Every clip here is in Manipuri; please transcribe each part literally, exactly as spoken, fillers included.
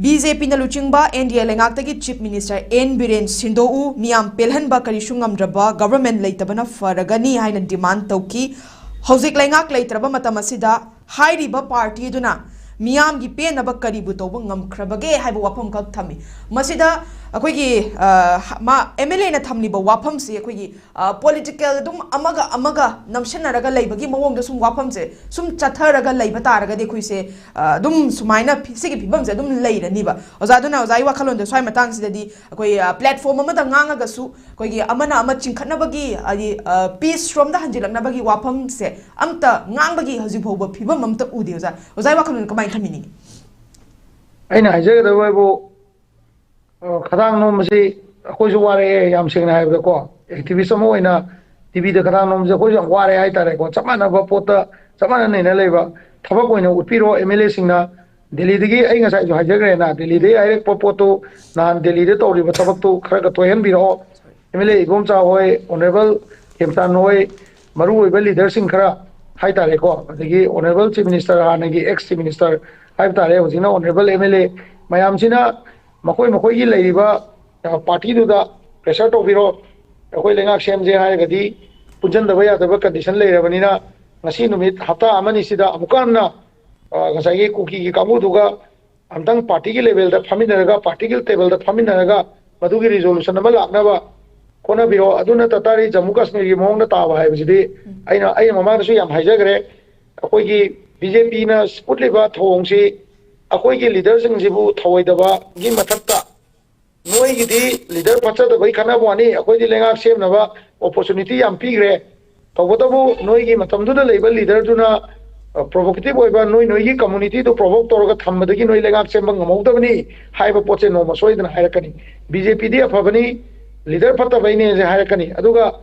ꯕꯤ ꯖꯦ ꯄꯤꯅ ꯂꯨꯆꯤꯡꯕ ꯑꯦꯟ ꯗꯤ ꯑꯦ ꯂꯩꯉꯥꯛꯇꯒꯤ ꯆꯤꯐ ꯃꯤꯅꯤꯁꯇꯔ ꯑꯦꯟ ꯕꯤꯔꯦꯟ ꯁꯤꯟꯗꯣꯛꯎ, ꯃꯤꯌꯥꯝ ꯄꯦꯜꯍꯟꯕ ꯀꯔꯤꯁꯨ ꯉꯝꯗ꯭ꯔꯕ ꯒꯚꯔꯟꯃꯦꯟꯠ ꯂꯩꯇꯕꯅ ꯐꯔꯒꯅꯤ ꯍꯥꯏꯅ ꯗꯤꯃꯥꯟꯗ ꯇꯧꯈꯤ꯫ ꯍꯧꯖꯤꯛ ꯂꯩꯉꯥꯛ ꯂꯩꯇ꯭ꯔꯕ ꯃꯇꯝ ꯑꯁꯤꯗ ꯍꯥꯏꯔꯤꯕ ꯄꯥꯔꯇꯤ ꯑꯗꯨꯅ ꯃꯤꯌꯥꯝꯒꯤ ꯄꯦꯟꯅꯕ ꯀꯔꯤꯕꯨ ꯇꯧꯕ ꯉꯝꯈ꯭ꯔꯕꯒꯦ ꯍꯥꯏꯕ ꯋꯥꯐꯝꯈꯛ ꯊꯝꯃꯤ꯫ ꯃꯁꯤꯗ ꯑꯩꯈꯣꯏꯒꯤ, ꯑ, ꯃꯥ, ꯑꯦꯝ ꯑꯦꯜ ꯑꯦꯅ ꯊꯝꯂꯤꯕ ꯋꯥꯐꯝꯁꯤ ꯑꯩꯈꯣꯏꯒꯤ, ꯑ, ꯄꯣꯂꯤꯇꯤꯀꯦꯜ ꯑꯗꯨꯝ ꯑꯃꯒ ꯑꯃꯒ ꯅꯝꯁꯤꯟꯅꯔꯒ ꯂꯩꯕꯒꯤ ꯃꯑꯣꯡꯗ ꯁꯨꯝ ꯋꯥꯐꯝꯁꯦ ꯁꯨꯝ ꯆꯠꯊꯔꯒ ꯂꯩꯕ ꯇꯥꯔꯒꯗꯤ ꯑꯩꯈꯣꯏꯁꯦ, ꯑ, ꯑꯗꯨꯝ ꯁꯨꯃꯥꯏꯅ ꯐꯤ-, ꯁꯤꯒꯤ ꯐꯤꯕꯝꯁꯦ ꯑꯗꯨꯝ ꯂꯩꯔꯅꯤꯕ꯫ ꯑꯣꯖꯥꯗꯨꯅ ꯑꯣꯖꯥꯒꯤ ꯋꯥꯈꯜꯂꯣꯟꯗ ꯁ꯭ꯋꯥꯏ ꯃꯇꯥꯡꯁꯤꯗꯗꯤ ꯑꯩꯈꯣꯏ, ꯑ, ꯄ꯭ꯂꯦꯠꯐꯣꯔꯝ ꯑꯃꯗ ꯉꯥꯡꯉꯒꯁꯨ ꯑꯩꯈꯣꯏꯒꯤ ꯑꯃꯅ ꯑꯃ ꯆꯤꯡꯈꯠꯅꯕꯒꯤ, ꯍꯥꯏꯗꯤ, ꯑ, ꯄꯤꯁ ꯔꯣꯝꯗ ꯍꯟꯖꯤꯜꯂꯛꯅꯕꯒꯤ ꯋꯥꯐꯝꯁꯦ ꯑꯝꯇ ꯉꯥꯡꯕꯒꯤ ꯍꯧꯖꯤꯛ ꯐꯥꯎꯕ ꯐꯤꯕꯝ ꯑꯝꯇ ꯎꯗꯦ꯫ ꯑꯣꯖꯥ, ꯑꯣꯖꯥꯒꯤ ꯋꯥꯈꯜꯂꯣꯟ ꯀꯃꯥꯏꯅ ꯊꯝꯕꯤꯅꯤꯡꯉꯤ? ꯑꯩꯅ ꯍꯥꯏꯖꯒꯗꯕ ꯍꯥꯏꯕꯨ, ꯑ, ꯈꯗꯥꯡ ꯅꯣꯝꯕꯁꯤ ꯑꯩꯈꯣꯏꯁꯨ ꯋꯥꯔꯛꯑꯦ, ꯌꯥꯝ ꯁꯦꯡꯅ ꯍꯥꯏꯕꯗꯀꯣ꯫ ꯑꯦꯛꯇꯤꯚꯤꯁ ꯑꯃ ꯑꯣꯏꯅ ꯇꯤꯚꯤꯗ ꯈꯗꯥꯡ ꯅꯣꯝꯕꯁꯦ ꯑꯩꯈꯣꯏꯁꯨ ꯌꯥꯝ ꯋꯥꯔꯦ ꯍꯥꯏꯇꯥꯔꯦꯀꯣ꯫ ꯆꯞ ꯃꯥꯟꯅꯕ ꯄꯣꯠꯇ ꯆꯞ ꯃꯥꯟꯅ ꯅꯩꯅ ꯂꯩꯕ꯫ ꯊꯕꯛ ꯑꯣꯏꯅ ꯎꯠꯄꯤꯔꯣ ꯑꯦꯝ ꯑꯦꯜ ꯑꯦꯁꯤꯡꯅ꯫ ꯗꯦꯜꯂꯤꯗꯒꯤ ꯑꯩ ꯉꯁꯥꯏꯁꯨ ꯍꯥꯏꯖꯈ꯭ꯔꯦꯅ, ꯗꯦꯜꯂꯤꯗꯒꯤ ꯍꯥꯏꯔꯛꯄ ꯄꯣꯠꯇꯨ, ꯅꯍꯥꯟ ꯗꯦꯜꯂꯤꯗ ꯇꯧꯔꯤꯕ ꯊꯕꯛꯇꯨ ꯈꯔꯒ ꯇꯣꯏꯍꯟꯕꯤꯔꯛꯑꯣ꯫ ꯑꯦꯝ ꯑꯦꯜ ꯑꯦ ꯏꯕꯣꯝꯆꯥ ꯍꯣꯏ, ꯑꯣꯅꯔꯦꯕꯜ ꯈꯦꯝꯆꯥꯟ ꯍꯣꯏ, ꯃꯔꯨ ꯑꯣꯏꯕ ꯂꯤꯗꯔꯁꯤꯡ ꯈꯔ ꯍꯥꯏꯇꯥꯔꯦꯀꯣ, ꯑꯗꯒꯤ ꯑꯣꯅꯔꯦꯕꯜ ꯆꯤꯐ ꯃꯤꯅꯤꯁꯇꯔ, ꯍꯥꯟꯅꯒꯤ ꯑꯦꯛꯁ ꯆꯤꯐ ꯃꯤꯅꯤꯁꯇꯔ ꯍꯥꯏꯕ ꯇꯥꯔꯦ, ꯍꯧꯖꯤꯛꯅ ꯑꯣꯅꯔꯦꯕꯜ ꯑꯦꯝ ꯑꯦꯜ ꯑꯦ, ꯃꯌꯥꯝꯁꯤꯅ ꯃꯈꯣꯏ ꯃꯈꯣꯏꯒꯤ ꯂꯩꯔꯤꯕ, ꯑ, ꯄꯥꯔꯇꯤꯗꯨꯗ ꯄ꯭ꯔꯦꯁꯔ ꯇꯧꯕꯤꯔꯣ꯫ ꯑꯩꯈꯣꯏ ꯂꯩꯉꯥꯛ ꯁꯦꯝꯁꯦ ꯍꯥꯏꯔꯒꯗꯤ ꯄꯨꯟꯁꯤꯟꯗꯕ ꯌꯥꯗꯕ ꯀꯟꯗꯤꯁꯟ ꯂꯩꯔꯕꯅꯤꯅ, ꯉꯁꯤ ꯅꯨꯃꯤꯠ ꯍꯞꯇꯥ ꯑꯃꯅꯤꯁꯤꯗ ꯑꯃꯨꯛꯀ ꯍꯟꯅ, ꯑ, ꯉꯁꯥꯏꯒꯤ ꯀꯨꯀꯤꯒꯤ ꯀꯥꯡꯕꯨꯗꯨꯒ ꯑꯝꯇꯪ ꯄꯥꯔꯇꯤꯒꯤ ꯂꯦꯚꯦꯜꯗ ꯐꯝꯃꯤꯟꯅꯔꯒ, ꯄꯥꯔꯇꯤꯒꯤ ꯇꯦꯕꯜꯗ ꯐꯝꯃꯤꯟꯅꯔꯒ ꯃꯗꯨꯒꯤ ꯔꯤꯖꯣꯂꯨꯁꯟ ꯑꯃ ꯂꯥꯛꯅꯕ ꯍꯣꯠꯅꯕꯤꯔꯣ꯫ ꯑꯗꯨ ꯅꯠꯇ ꯇꯥꯔꯗꯤ ꯖꯝꯃꯨ ꯀꯥꯁꯃꯤꯔꯒꯤ ꯃꯑꯣꯡꯗ ꯇꯥꯕ ꯍꯥꯏꯕꯁꯤꯗꯤ ꯑꯩꯅ, ꯑꯩꯅ ꯃꯃꯥꯡꯗꯁꯨ ꯌꯥꯝ ꯍꯥꯏꯖꯈ꯭ꯔꯦ, ꯑꯩꯈꯣꯏꯒꯤ ꯕꯤ ꯖꯦ ꯄꯤꯅ ꯎꯠꯂꯤꯕ ꯊꯧꯑꯣꯡꯁꯤ ꯑꯩꯈꯣꯏꯒꯤ ꯂꯤꯗꯔꯁꯤꯡꯁꯤꯕꯨ ꯊꯧꯑꯣꯏꯗꯕꯒꯤ ꯃꯊꯛꯇ, ꯅꯣꯏꯒꯤꯗꯤ ꯂꯤꯗꯔ ꯐꯠꯆꯗꯕꯒꯤ ꯈꯠꯅꯕ ꯋꯥꯅꯤ, ꯑꯩꯈꯣꯏꯗꯤ ꯂꯩꯉꯥꯛ ꯁꯦꯝꯅꯕ ꯑꯣꯄꯣꯔꯆꯨꯅꯤꯇꯤ ꯌꯥꯝ ꯄꯤꯈ꯭ꯔꯦ, ꯇꯧꯕꯇꯕꯨ ꯅꯣꯏꯒꯤ ꯃꯇꯝꯗꯨꯗ ꯂꯩꯕ ꯂꯤꯗꯔꯗꯨꯅ ꯄ꯭ꯔꯣꯚꯣꯀꯦꯇꯤꯚ ꯑꯣꯏꯕ, ꯅꯣꯏ ꯅꯣꯏꯒꯤ ꯀꯝꯃꯨꯅꯤꯇꯤꯗꯨ ꯄ꯭ꯔꯣꯚꯣꯛ ꯇꯧꯔꯒ ꯊꯝꯕꯗꯒꯤ ꯅꯣꯏ ꯂꯩꯉꯥꯛ ꯁꯦꯝꯕ ꯉꯝꯍꯧꯗꯕꯅꯤ ꯍꯥꯏꯕ ꯄꯣꯠꯁꯦ ꯅꯣꯡꯃ ꯁꯣꯏꯗꯅ ꯍꯥꯏꯔꯛꯀꯅꯤ꯫ ꯕꯤ ꯖꯦ ꯄꯤꯗꯤ ꯑꯐꯕꯅꯤ, ꯂꯤꯗꯔ ꯐꯠꯇꯕꯩꯅꯦꯁꯦ ꯍꯥꯏꯔꯛꯀꯅꯤ꯫ ꯑꯗꯨꯒ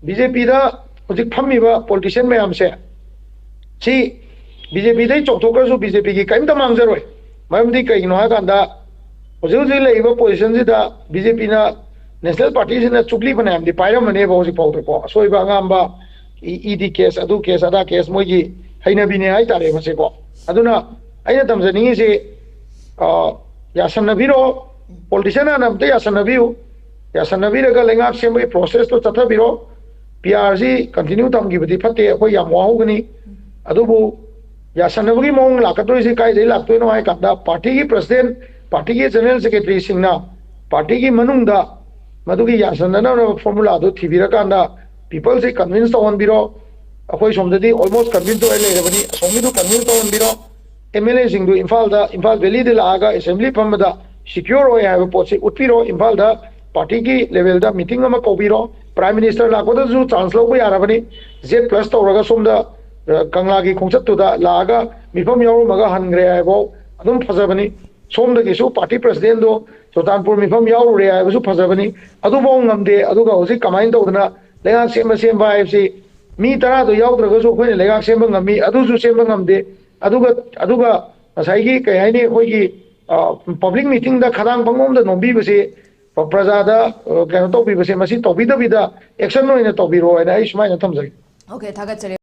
ꯕꯤ ꯖꯦ ꯄꯤꯗ ꯍꯧꯖꯤꯛ ꯐꯝꯃꯤꯕ ꯄꯣꯂꯤꯇꯤꯁꯤꯌꯟ ꯃꯌꯥꯝꯁꯦ, ꯁꯤ ꯕꯤ ꯖꯦ ꯄꯤꯗꯩ ꯆꯣꯡꯊꯣꯛꯈ꯭ꯔꯁꯨ ꯕꯤ ꯖꯦ ꯄꯤꯒꯤ ꯀꯔꯤꯝꯇ ꯃꯥꯡꯖꯔꯣꯏ꯫ ꯃꯔꯝꯗꯤ ꯀꯩꯒꯤꯅꯣ ꯍꯥꯏꯀꯥꯟꯗ, ꯍꯧꯖꯤꯛ ꯍꯧꯖꯤꯛ ꯂꯩꯔꯤꯕ ꯄꯣꯖꯤꯁꯟꯁꯤꯗ ꯕꯤ ꯖꯦ ꯄꯤꯅ, ꯅꯦꯁꯅꯦꯜ ꯄꯥꯔꯇꯤꯁꯤꯅ ꯆꯨꯛꯂꯤ ꯐꯅꯌꯥꯝꯗꯤ ꯄꯥꯏꯔꯝꯃꯅꯦꯕ ꯍꯧꯖꯤꯛ ꯐꯥꯎꯗꯀꯣ꯫ ꯑꯁꯣꯏꯕ ꯑꯉꯥꯝꯕ, ꯏ ꯗꯤ ꯀꯦꯁ, ꯑꯗꯨ ꯀꯦꯁ, ꯑꯗꯥ ꯀꯦꯁ, ꯃꯣꯏꯒꯤ ꯍꯩꯅꯕꯤꯅꯦ ꯍꯥꯏꯇꯥꯔꯦ ꯃꯁꯦꯀꯣ꯫ ꯑꯗꯨꯅ ꯑꯩꯅ ꯇꯝꯖꯅꯤꯡꯉꯤꯁꯤ, ꯑ, ꯌꯥꯁꯟꯅꯕꯤꯔꯣ꯫ ꯄꯣꯂꯤꯇꯤꯁꯤꯌꯥꯟ ꯍꯥꯟꯅ ꯑꯝꯇ ꯌꯥꯁꯟꯅꯕꯤꯌꯨ꯫ ꯌꯥꯁꯟꯅꯕꯤꯔꯒ ꯂꯩꯉꯥꯛ ꯁꯦꯝꯕꯒꯤ ꯄ꯭ꯔꯣꯁꯦꯁꯇꯣ ꯆꯠꯊꯕꯤꯔꯣ꯫ ꯄꯤ ꯑꯥꯔꯁꯤ ꯀꯟꯇꯤꯅ꯭ꯌꯨ ꯊꯝꯈꯤꯕꯗꯤ ꯐꯠꯇꯦ, ꯑꯩꯈꯣꯏ ꯌꯥꯝ ꯋꯥꯍꯧꯒꯅꯤ꯫ ꯑꯗꯨꯕꯨ ꯌꯥꯁꯟꯅꯕꯒꯤ ꯃꯑꯣꯡ ꯂꯥꯛꯀꯗꯣꯏꯁꯦ ꯀꯥꯏꯗꯒꯤ ꯂꯥꯛꯇꯣꯏꯅꯣ ꯍꯥꯏ ꯀꯥꯟꯗ, ꯄꯥꯔꯇꯤꯒꯤ ꯄ꯭ꯔꯁꯤꯗꯦꯟ, ꯄꯥꯔꯇꯤꯒꯤ ꯖꯦꯅꯔꯦꯜ ꯁꯦꯀ꯭ꯔꯦꯇꯔꯤꯁꯤꯡꯅ ꯄꯥꯔꯇꯤꯒꯤ ꯃꯅꯨꯡꯗ ꯃꯗꯨꯒꯤ ꯌꯥꯁꯟꯅꯅꯕ ꯐꯣꯔꯃꯨꯂꯥꯗꯨ ꯊꯤꯕꯤꯔꯀꯥꯟꯗ ꯄꯤꯄꯜꯁꯦ ꯀꯟꯚꯤꯟꯁ ꯇꯧꯍꯟꯕꯤꯔꯣ꯫ ꯑꯩꯈꯣꯏ ꯁꯣꯝꯗꯗꯤ ꯑꯣꯜꯃꯣꯁ ꯀꯟꯚꯤꯟꯁ ꯑꯣꯏꯔ ꯂꯩꯔꯕꯅꯤ, ꯑꯁꯣꯝꯒꯤꯗꯨ ꯀꯟꯚꯤꯟꯁ ꯇꯧꯍꯟꯕꯤꯔꯣ꯫ ꯑꯦꯝ ꯑꯦꯜ ꯑꯦꯁꯤꯡꯗꯨ ꯏꯝꯐꯥꯜꯗ, ꯏꯝꯐꯥꯜ ꯚꯦꯂꯤꯗ ꯂꯥꯛꯑꯒ ꯑꯦꯁꯦꯝꯕ꯭ꯂꯤ ꯐꯝꯕꯗ ꯁꯤꯀ꯭ꯌꯣꯔ ꯑꯣꯏ ꯍꯥꯏꯕ ꯄꯣꯠꯁꯤ ꯎꯠꯄꯤꯔꯣ꯫ ꯏꯝꯐꯥꯜꯗ ꯄꯥꯔꯇꯤꯒꯤ ꯂꯦꯚꯦꯜꯗ ꯃꯤꯇꯤꯡ ꯑꯃ ꯀꯧꯕꯤꯔꯣ꯫ ꯄ꯭ꯔꯥꯏꯝ ꯃꯤꯅꯤꯁꯇꯔ ꯂꯥꯛꯄꯗꯁꯨ ꯆꯥꯟꯁ ꯂꯧꯕ ꯌꯥꯔꯕꯅꯤ꯫ ꯖꯦꯠ ꯄ꯭ꯂꯁ ꯇꯧꯔꯒ ꯁꯣꯝꯗ, ꯑ, ꯀꯪꯂꯥꯒꯤ ꯈꯣꯡꯆꯠꯇꯨꯗ ꯂꯥꯛꯑꯒ ꯃꯤꯐꯝ ꯌꯥꯎꯔꯝꯃꯒ ꯍꯟꯈ꯭ꯔꯦ ꯍꯥꯏꯐꯥꯎ ꯑꯗꯨꯝ ꯐꯖꯕꯅꯤ꯫ ꯁꯣꯝꯗꯒꯤꯁꯨ ꯄꯥꯔꯇꯤ ꯄ꯭ꯔꯁꯤꯗꯦꯟꯗꯣ ꯆꯨꯔꯆꯥꯟꯄꯨꯔ ꯃꯤꯐꯝ ꯌꯥꯎꯔꯨꯔꯦ ꯍꯥꯏꯕꯁꯨ ꯐꯖꯕꯅꯤ꯫ ꯑꯗꯨꯐꯥꯎ ꯉꯝꯗꯦ꯫ ꯑꯗꯨꯒ ꯍꯧꯖꯤꯛ ꯀꯃꯥꯏꯅ ꯇꯧꯗꯅ ꯂꯩꯉꯥꯛ ꯁꯦꯝꯕ, ꯁꯦꯝꯕ ꯍꯥꯏꯕꯁꯤ ꯃꯤ ꯇꯔꯥꯗꯣ ꯌꯥꯎꯗ꯭ꯔꯒꯁꯨ ꯑꯩꯈꯣꯏꯅ ꯂꯩꯉꯥꯛ ꯁꯦꯝꯕ ꯉꯝꯃꯤ, ꯑꯗꯨꯁꯨ ꯁꯦꯝꯕ ꯉꯝꯗꯦ꯫ ꯑꯗꯨꯒ, ꯑꯗꯨꯒ ꯉꯁꯥꯏꯒꯤ ꯀꯩ ꯍꯥꯏꯅꯤ, ꯑꯩꯈꯣꯏꯒꯤ, ꯑ, ꯄꯕ꯭ꯂꯤꯛ ꯃꯤꯇꯤꯡꯗ ꯈꯗꯥꯡ ꯄꯪꯅꯣꯝꯗ ꯅꯣꯝꯕꯤꯕꯁꯤ, ꯄ-, ꯄ꯭ꯔꯖꯥꯗ, ꯑ, ꯀꯩꯅꯣ ꯇꯧꯕꯤꯕꯁꯦ, ꯃꯁꯤ ꯇꯧꯕꯤꯗꯕꯤꯗ ꯑꯦꯛꯁꯟ ꯑꯣꯏꯅ ꯇꯧꯕꯤꯔꯣ ꯍꯥꯏꯅ ꯑꯩ ꯁꯨꯃꯥꯏꯅ ꯊꯝꯖꯒꯦ꯫ Okay, ꯊꯥꯒꯠꯆꯔꯤ꯫